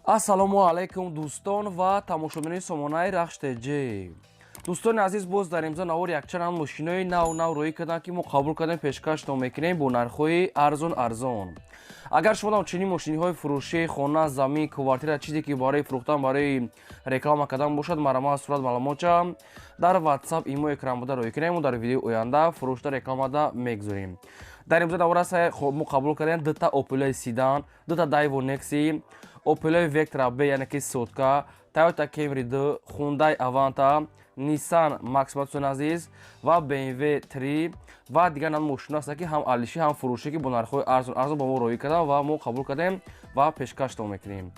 Ассалому алайкум, дӯстон ва тамошобинони сомонаи Рахш ТЖ. Дӯстони азиз, боз дар имзо навор якчанд мошинои нав нав роӣ карданд, ки мо қабул кардем, пешкаштон мекунем бо нархҳои арзон арзон. Агар шумо чунин мошиниҳои фурӯшӣ, хона, замин, квартира, чизе ки барои фурӯхтан, барои реклама кардан бошад, марҳамат, сурат, маълумотча дар WhatsApp, имо, экран буда роӣ кунем. Мо дар видеои оянда фурӯшта, рекламада мегузорем. Дар имзо навор аст, мо қабул кардем дута Опелои седан, дута Дайву Некси, Опелои Вектра Б, яъне ки сотка, Тойота Кемри 2, Хундай Аванта, Nissan Максима, дӯстони азиз, ва BMW 3 ва дигар нам мошино ҳастанд, ки ҳам алишӣ, ҳам фурӯшӣ, ки бо нархҳои арзон арзон ба мо роӣ карданд ва мо қабул кардем ва пешкаштон мекунем.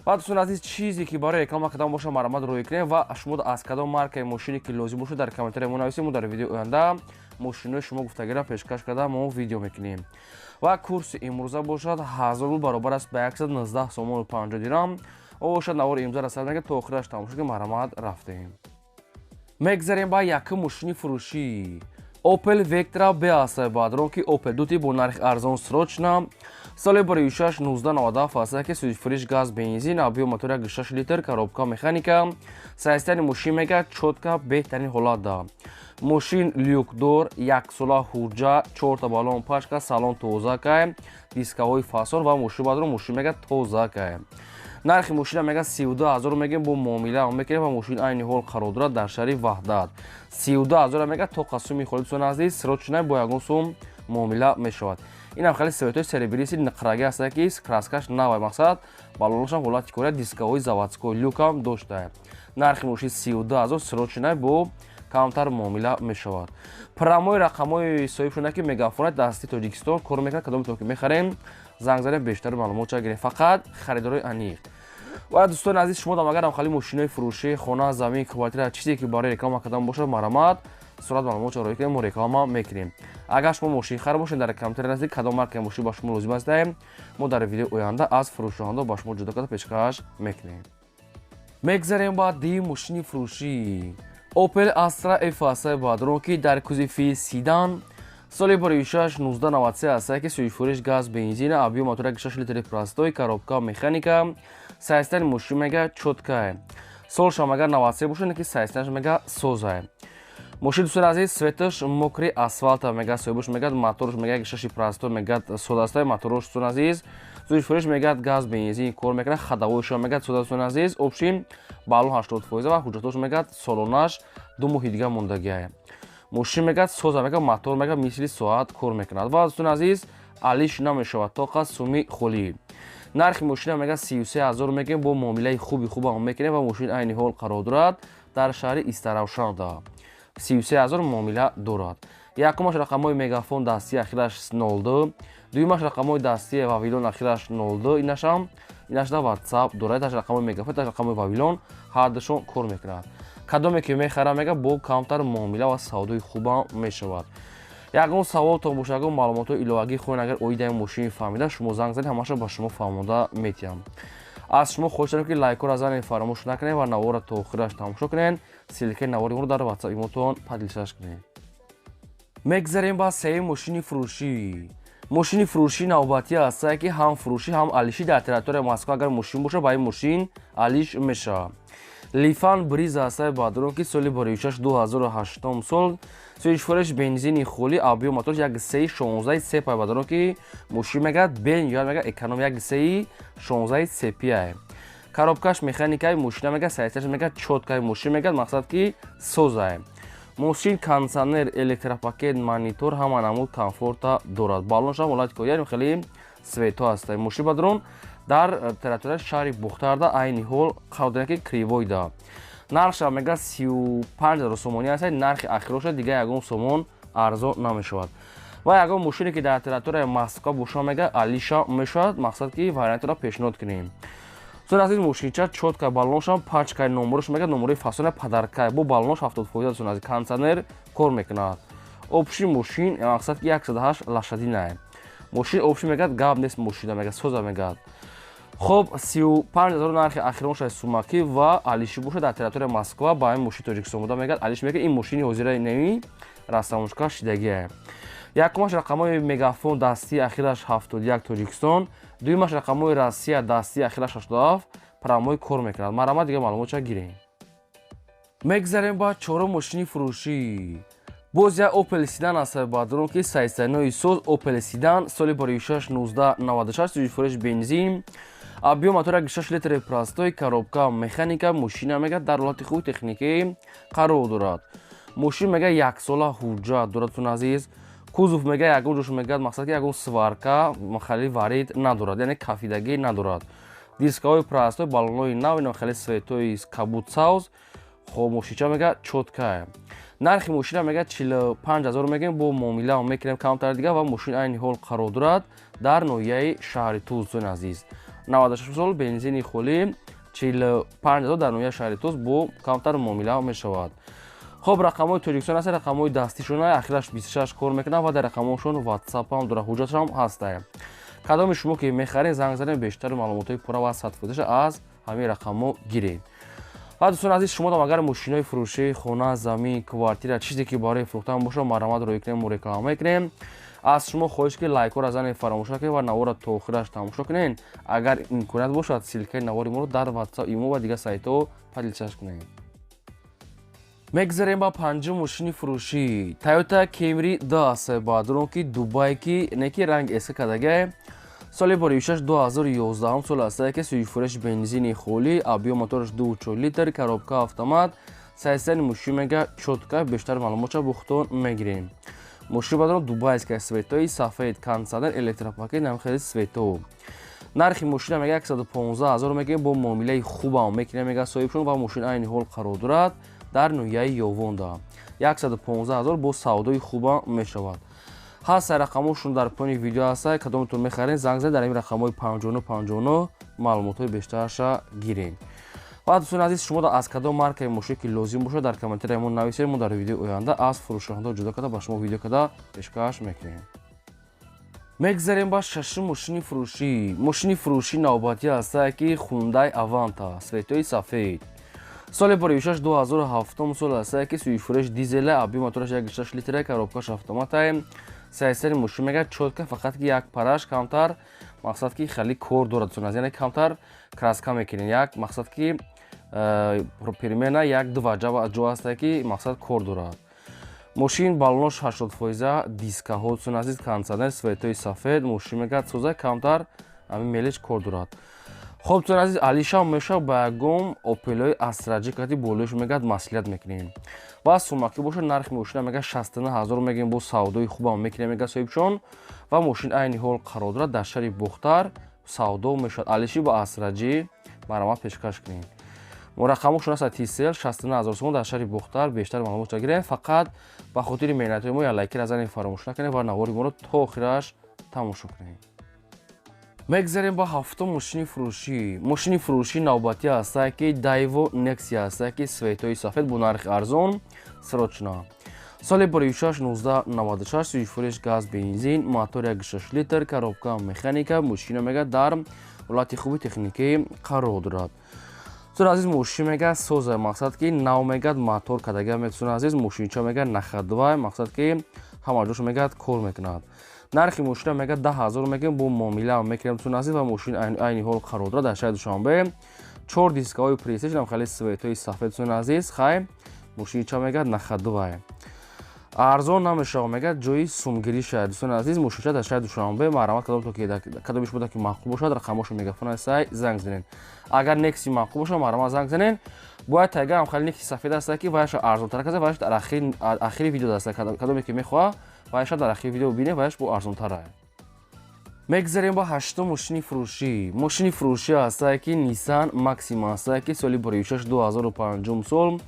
Ва, дӯстони азиз, чизе ки барои реклама кардан боша, марҳамат, роӣ кунем. Ва шумо аз кадом маркаи мошине ки лозим бошад, дар комментария мо нависем. Мо дар видеои оянда мошинои шумо гуфтагиро пешкаш карда, мо видео мекунем. Ва курси имрӯза бошад, 1000 рубл баробар аст ба 119 сомону 50 дирам. Бошад, навори имзо расад, мега то охираш тамошо ки. Марҳамат, рафтем. Мегзарем ба якум мошини фурӯшӣ. Opel Vectra B аст, бадрон, ки Opel дути бо нархи арзон, срочно. Соли 2006, 1997 аст, ки сӯзишфуриш газ, бензин, объём мотор 1,6 литр, коробка механика. Состояние мошин мега чётко, беҳтарин ҳолат да. Мошин люкдор, яксола ҳуҷҷа, чорта баллон пачка, салон тоза кай, дискаҳои фасон ва мошин, бадрон, мошин мега тоза кай. Нархи мошина мега 32 000 мегем, бо муомила мекунем. Ва мошин айни ҳол қарор дорад дар шаҳри Ваҳдат. 32 000 мега, то қасуми холи, дӯстони азиз, срочно, бо ягон сум муомила мешавад. Инам хеле цветои серебристый, нуқрагӣ аст, ки краскаш навай, мақсад, баллонашам ҳолати кора, дискаҳои заводской, люкам доштая. Нархи мошин 32 000, срочно, бо камтар муомила мешавад. Прямой рақамҳои соҳиб шуда, ки мегафонат дасти Тоҷикистон кор мекунад. Кадометон ки мехарем, занг занем, бештар маълумотча гирем, фақат харидорои аниқ. Ва, дӯстони азиз, шумо дам агарам хали мошинои фурӯшӣ, хона, замин, квартира, чизе ки барои реклама кардан бошад, марҳамат, сурат, маълумотча роӣ кунем, мо реклама мекунем. Агар шумо мошинхар бошед, дар комментария наздик кадом маркаи мошин ба шумо лозим аст, мо дар видеои оянда аз фурӯшдиҳандо ба шумо ҷудо карда пешкаш мекунем. Мегзарем ба дии мошини фурӯшӣ. Opel Astra F аст, бадрон, ки дар кузови седан, соли 2006, 1993 аст, ки сӯзишфуриш газ, бензин, объём мотор 1,6 литри простой, коробка механика. Состояние мошин мега чёткая. Солшам агар 93 бошад, ки состояниеш мега созае. Мошин, дӯстони азиз, цветаш мокрый асфалта мега. Соҳибаш мегӯяд, моторш мега шаши простой, мегӯяд, содастай моторш. Дӯстони азиз, сӯзишфуриш мегӯяд газ, бензин кор мекунад, ходовойшо мегӯяд сода. Дӯстони азиз, общий баллон 80% ва ҳуҷҷатош мегӯяд солонаш 2 моҳи дига мондагиае. Мошин мегӯяд соза, мегӯяд, мотор мегӯяд мисли соат кор мекунад. Ва, дӯстони азиз, алиш намешавад, тоқа суми холӣ. Нархи мошина мегӯяд 33 000 мегӯем, бо муомилаи хуби хубам мекунем. Ва мошин айни ҳол қарор дорад дар шаҳри Истаравшанда. 33 000 муомила дорад. Якумаш рақамҳои Мегафон дастии, ахираш 02, дуюмаш рақамҳои дастии Вавилон, ахираш 02. Инашам, инашда WhatsApp дорад. Таш рақамҳои Мегафон, таш рақамҳои Вавилон, ҳардушон кор мекунад. Кадоме ки мехара, мега, бо камтар муомила ва савдои хубам мешавад. Ягон саволтон боша, ягон маълумотҳои иловагӣ хоҳед, агар оидаи мошини фаҳмида, шумо занг занед, ҳамаша ба шумо фаҳмонда метиҳам. Аз шумо хоҳиш дорем, ки лайкҳоро занед, фаромӯш накунед ва наворро то охираш тамошо кунед. Ссылкаи навори моро дар WhatsApp, имотон поделиться кунед. Мегзарем ба сеюм мошини фурӯшӣ. Мошини фурӯшӣ навбатӣ ҳастае, ки ҳам фурӯшӣ, ҳам алишӣ. Дар территорияи Москва агар мошин боша, ба ин мошин алиш мешавад. Лифан Бриз ҳастае, баъдрон, ки соли 2006, 2008 сол, сӯзишфуриш бензини холӣ, объём мотор як сеи 16 сепай. Баъдрон, ки мошин мегӯяд бениҳоят мега эконом, як сеи 16 сепиае, коробкаш механикаи. Мошина мега состояниеш мега чёткаи. Мошин мегӯяд, мақсад, ки созае. Мошин кондитсионер, электропакет, монитор, ҳама намуд комфорта дорад, баллоншам ҳолати корияни, хеле цвето ҳастае. Мошин, бадрон, дар территорияи шаҳри Бухтарда айни ҳол қарор дорад, ки Кривойда. Нархша мега 35 000 сомонӣ аст, нархи ахироша, дига ягон сомон арзон намешавад. Ва ягон мошине ки дар территорияи Москва боша, мега алиша мешавад, мақсад, ки вариантро пешниҳод кунем. Зон аз ин мошинча чётка, баллоншам пачкай, номерош мега номерои фасона, подаркай, бо баллонош 70%. Зон аз кондитсионер кор мекунад. Общий мошин, мақсад, ки 108 лошадиная мошин. Общий мегӯяд, гап нест, мошина мега соза мегӯяд. Хоб, 35 000 нархи ахироншаи сумакӣ. Ва алиши бошад, дар территорияи Москва ба ин мошини Тоҷикистон буда, мегӯяд, алиш мекунад. Ин мошини ҳозираи неви растамошка шидагие. Якумаш рақамҳои Мегафон дастии, ахираш 71, Тоҷикистон. Дуюмаш рақамҳои Россия дастии, ахираш 87, прямой кор мекунад. Марҳамат, дига маълумотша гирем. Мегзарем ба чорум мошини фурӯшӣ. Боз як Опел седан аст, баъдурон ки сайсайнои соз. Опел седан, соли барои 1996, сӯзишвориш бензин, объём мотора 6 литри простой, коробка механика. Мошина мега дар ҳолати хуби техникӣ қарор дорад. Мошин мега яксола ҳуҷҷат дорад, тун азиз. Кузов мега ягон ҷош мега, мақсад ки ягон сварка хеле варид надорад, яъне кафидагӣ надорад. Дискаҳои простой, баллонҳои нав, ина хеле светои кабуд савз. Хоб, мошинча мега чёткая. Нархи мошина мега 45 000 мегем, бо муомила мекунем камтар дига. Ва мошин айни ҳол қарор дорад дар ноҳияи шаҳри Туз, дӯстони азиз. 96 сол, бензини холӣ, 45 000 дар ноҳияи шаҳри Туз, бо камтар муомила мешавад. Хоб, рақамҳои Тоҷикистон аст, рақамҳои дастишона, ахираш 26 кор мекунад ва дар рақамҳошон Ватсап ҳам дорад, ҳуҷҷатшам ҳастае. Кадоми шумо ки мехаред, занг занед, бештари маълумотҳои пурра ва 100%-аша аз ҳамин рақамҳо гиред. Ва дӯстони азиз, шумо агар мошинои фурӯшӣ, хона, замин, квартира, чизе ки барои фурӯхтан бошад, марҳамат роҳӣ кунем, мо реклама мекунем. Аз шумо хоҳиш ки лайкҳоро занед, фаромӯш накунед ва наворро то охираш тамошо кунед. Агар имконият бошад, ссылкаи навори моро дар Ватсап, Имо ва дигар сайтҳо поделиться кунед. Мегзарем ба панҷум мошини фурӯшӣ. Тойота Кемри д аст, баъдурон ки Дубай, ки неки ранг эска кардагай. Соли боришаш 2011 сол аст, ки сӯзишвориш бензини холӣ, объём мотораш 2,4 литр, коробка автомат. Сайсани мошин мега чётка. Бештар маълумотша бухтон мегирем. Мошин баъдурон дубайская, светои сафед, кондитсионер, электропакет, намхели свето. Нархи мошина мега 115 ҳазор мегем, бо муомилаи хубам мекунем, мега соҳибшон. Ва мошин айни ҳол қарор дорад дар ноҳияи Ёвонда. 115 ҳазор, бо савдои хуба мешавад. Ҳаст рақамҳошон дар поёни видео ҳаста. Кадомтон мехаред, занг занед дар ин рақамҳои 59 59, маълумотҳои бештараша гиред. Ва дӯстони азиз, шумо аз кадом маркаи мошин ки лозим бошад, дар комментария мо нависед. Мо дар видеои оянда аз фурӯшандаҳо ҷудо карда, ба шумо видео карда пешкаш мекунем. Мегзарем ба шашум мошини фурӯшӣ. Мошини фурӯшӣ навбатӣ ҳаста ки Хундай Аванта, светои сафед, соли боришаш 2007 сол аста, ки сӯзишвориш дизела, объём мотораш 1,6 литра, коробкаш автоматае. Сайсари мошин мега чётка, фақат ки як параш камтар, мақсад ки хеле кор дорад, яъне камтар краска мекунед. Як мақсад ки перемена як ду ваҷа ҷо ҳаста ки мақсад кор дорад. Мошин баллонош 80%, дискаҳо, дӯстони азиз, кондитсионер, светои сафед. Мошин мега соза, камтар ҳамин мелеч кор дорад. Хоб, дӯстони азиз, алишам мешавад ба ягон Опелои Астраҷи кати болоиш мегӯяд, маслиҳат мекунем. Ва сумакӣ бошад, нархи мошина мега 69 000 мегӯем, бо савдои хубам мекунем, мега соҳибшон. Ва мошин айни ҳол қарор дорад дар шаҳри Бохтар, савдо мешавад. Алиши ба Астраҷӣ марҳамат пешкаш кунем. Рақамошон аст Тисел, 69 000 сомон, дар шаҳри Бохтар. Бештар маълумот гирем. Фақат ба хотири меҳнатҳои мо як лайкира занед, фаромӯш накунед ва навори моро то охираш тамошо кунед. Мегзарем ба ҳафтум мошини фурӯшӣ. Мошини фурӯшӣ навбатӣ ҳаста ки Дайво Нексия ҳаста, ки светои сафед, бо нархи арзон, срочно. Соли боришаш 1996, сӯзишвориш газ бензин, мотор 1,6 литр, коробка механика. Мошина мега дар ҳолати хуби техникӣ қарор дорад. Дӯстони азиз, мошин мега соза, мақсад ки нав мегад, мотор кадага. Дӯстони азиз, мошинча мега на ходовая, мақсад ки ҳама ҷош мегад кор мекунад. Нархи мошина мега 10 000 мегем, бо муомила мекунем, дӯстони азиз. Ва мошин айни ҳол қарор дорад дар шаҳри Душанбе. Чор дискаҳои престиж, хеле светои сафед. Дӯстони азиз, хай, мошинча мегад на ходовая, арзон намешавад, мегӯяд, ҷои сумгирӣ шавад. Дӯстони азиз, мошинча дар шаҳри Душанбе. Марҳамат, кадомиш буда ки маъқул бошад, рақамҳошо Мегафон сай, занг занед. Агар Некси маъқул бошад, марҳамат, занг занед. Бояд тайга ҳам хеле Некси сафед аста ки ваяша арзонтар каза, ваяш дар ахири видео даста. Кадоме ки мехоҳад, ваяша дар ахири видео бинед, ваяш бо арзонтара. Мегзарем ба ҳаштум мошини фурӯшӣ. Мошини фурӯшӣ ҳастае ки Nissan Максима ҳастае, ки соли боришаш 2005 сол,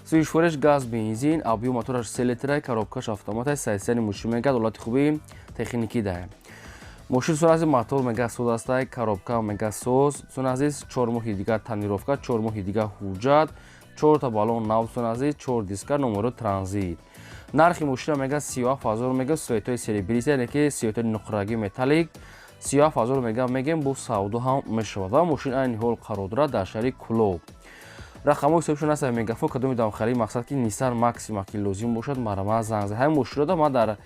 сӯзишвориш газ бензин, объём мотораш 3 литра, коробкаш автомата. Сайсани мошин мегӯяд ҳолати хуби техникӣ дае. Мошин сурази мотор мега соз астае, коробка мега соз. Дӯстони азиз, 4 моҳи дигар тонировка, 4 моҳи дигар ҳуҷҷат, чорта баллон нав, дӯстони азиз, чор диска, номеро транзит. Нархи мошина мега 37 000 мега, светои серебристый, яъне ки светои нуқрагӣ металлик. 37 000 мега мегем, бо савдо ҳам мешавад. Ва мошин айни ҳол қарор дорад дар шаҳри Кулоб. Рақамҳои ҳисобшон аст Мегафон. Кадоми дамхарии, мақсад ки Nissan Максима ки лозим бошад, марҳамат, занг занед. Ҳамин мошинода ман дар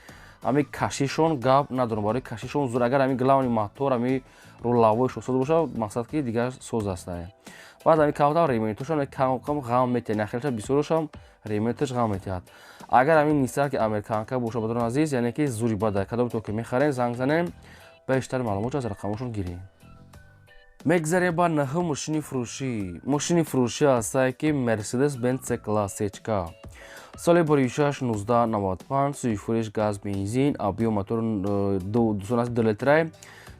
Ами кашишон гап надорам, барои кашишон зур. Агар ами главный мотор, ами рулавои шосоз боша, мақсад ки дигар соз астае. Баъд ами камтар ремонтошон кам ғам метиҳад, нахелша бисёрошам ремонташ ғам метиҳад. Агар ами Ниссан ки американка боша, бародарони азиз, яъне ки зури бада. Кадом то ки мехарем, занг занем, бештар маълумот аз рақамошон гирем. Мегзарем ба наҳум мошини фурӯшӣ. Мошини фурӯшӣ ҳастае ки Mercedes Benz C класс сечка. Соли боришаш 1995, сӯйфуриш газ бензин, объем мотор 2 литрай,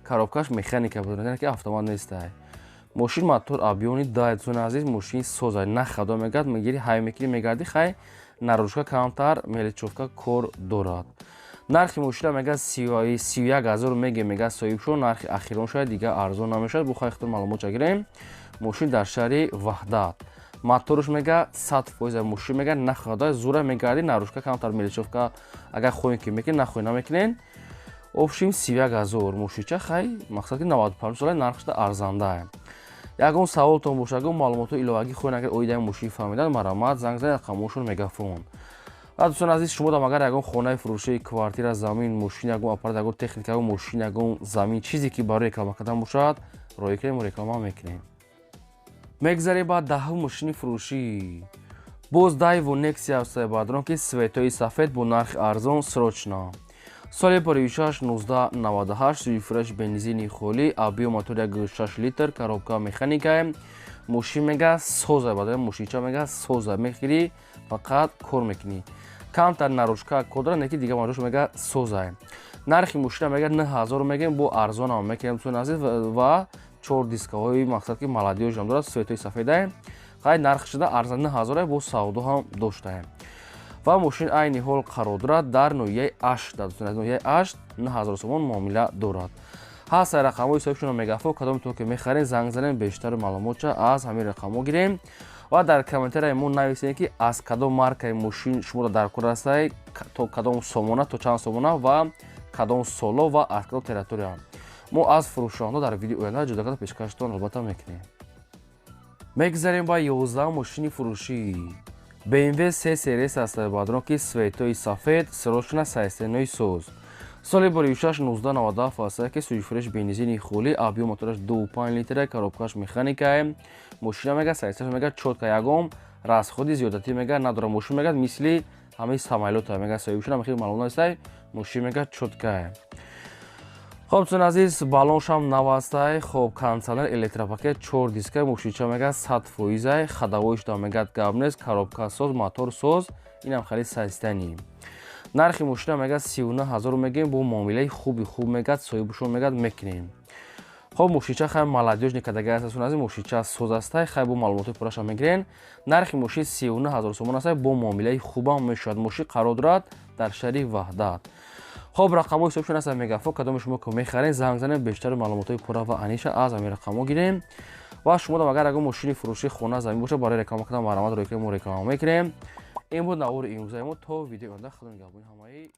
коробкаш механика буд, яъне ки автомат нестай. Мошин мотор объёмный дай, дӯстони азиз, мошин созай, на хадо мегад, мегири ҳай мекунӣ мегарди, хай наружка камтар мелочёвка кор дорад. Нархи мошина мега 31 000 меге, мега соҳибшон, нархи ахирон шояд дигар арзон намешавад. Бо хай хитон маълумот гирем. Мошин дар шаҳри Ваҳдат. Моторш мега 100%, мошин мега находа зура мегарди, наружка камтар мелочёвка агар хоҳем ки мекунем, нахоҳем намекунем. Общим 31 000 мошинча, хай мақсад ки 95 сола нархшда арзандае. Ягон саволтон боша, ягон маълумотҳои иловагӣ хоҳем агар оидаи мошин фаҳмидан, марҳамат, занг занед, рақамҳошон мегафон. Ва дӯстони азиз, шумо дам агар ягон хонаи фурӯшии, квартира, замин, мошин, ягон аппарат, ягон техника, ягон мошин, ягон замин, чизе ки барои реклама кардан бошад, роҳӣ кунем, реклама мекунем. Мегзарем ба даҳум мошини фурӯшӣ. Боз Дайву Нексия ҳастае, бародарон, ки цветои сафед бо нархи арзон, срочно. Соли боришаш 1998, сӯйфураш бензини холӣ, объем мотор 1,6 литр, коробка механикае. Мошин мега соза, бародарон, мошинча мега соза, мехирӣ фақат кор мекунӣ. Камтар наружка кор дорад, не ки дигар маҷош мега созае. Нархи мошина мега 9000 мегем, бо арзонам мекунем, дӯстони азиз, ва чор дискаҳои мақсад ки молодёжам дорад, цветои сафедае. Хай нарх шуда арзан 9000, бо савдо ҳам доштаем. Ва мошин айни ҳол қарор дорад дар ноҳияи Ашт, дар ноҳияи Ашт 9000 сомон муомила дорад. Ҳаст рақамҳои соҳибшуно мегафо, кадомтон ки мехарем, занг занем, бештар маълумотча аз ҳамин рақамҳо гирем ва дар комментарияи мо нависем, ки аз кадом маркаи мошин шуморо дар кор ҳастай, то кадом сомона, то чанд сомона ва кадом соло ва аз кадом территория. Мо аз фурӯшонҳо дар видеои оянда ҷудо карда пешкаштон албатта мекунем. Мегзарем ба 11 мошини фурӯшӣ. BMW 3 Series аст, бародарон, ки цветои сафед, срочно, состояниеи соз. Соли боришаш 1997 аст, ки сӯйфуреш бензини холӣ, объем мотораш 2,5 литра, коробкаш механикае. Мошина мега состояниеш мега чётко, ягон расходи зиёдатӣ мега надорад. Мошин мега мисли ҳамаи самолёта мега, соҳибшона хеле маълум нестай, мошин мега чёткае. Хоб, дӯстони азиз, баллоншам нав ҳастай. Хоб, кондиционер, электропакет, чор диска, мошинча мега 100%-ай, ходовойш да мега гап нест, коробка соз, мотор соз, инам хеле состояние. Нархи мошина мега 39 000 мегем, бо муомилаи хуби хуб мегад, соҳибшон мегад мекунем. Хоб, мошинча хай молодёжный категория аст, аз мошинча соз астай, хай бо маълумоти пурраша мегирен. Нархи мошин 39 000 сомон астай, бо муомилаи хубам мешавад. Мошин қарор дорад дар шаҳри Ваҳдат. Хоб, рақамҳои ҳисобшон ҳастанд мегафо, кадоми шумо ки мехарем, занг занем, бештари маълумотҳои пурра ва аниша аз ҳамин рақамҳо гирем. Ва шумо дам агар ягон мошини фурӯшӣ, хона, замин бошад, барои реклама кардан, марҳамат, роҳӣ кунем, мо реклама мекунем. Ин буд навори имрӯзаи мо. То видеои оянда, худо нигаҳбони ҳамаи.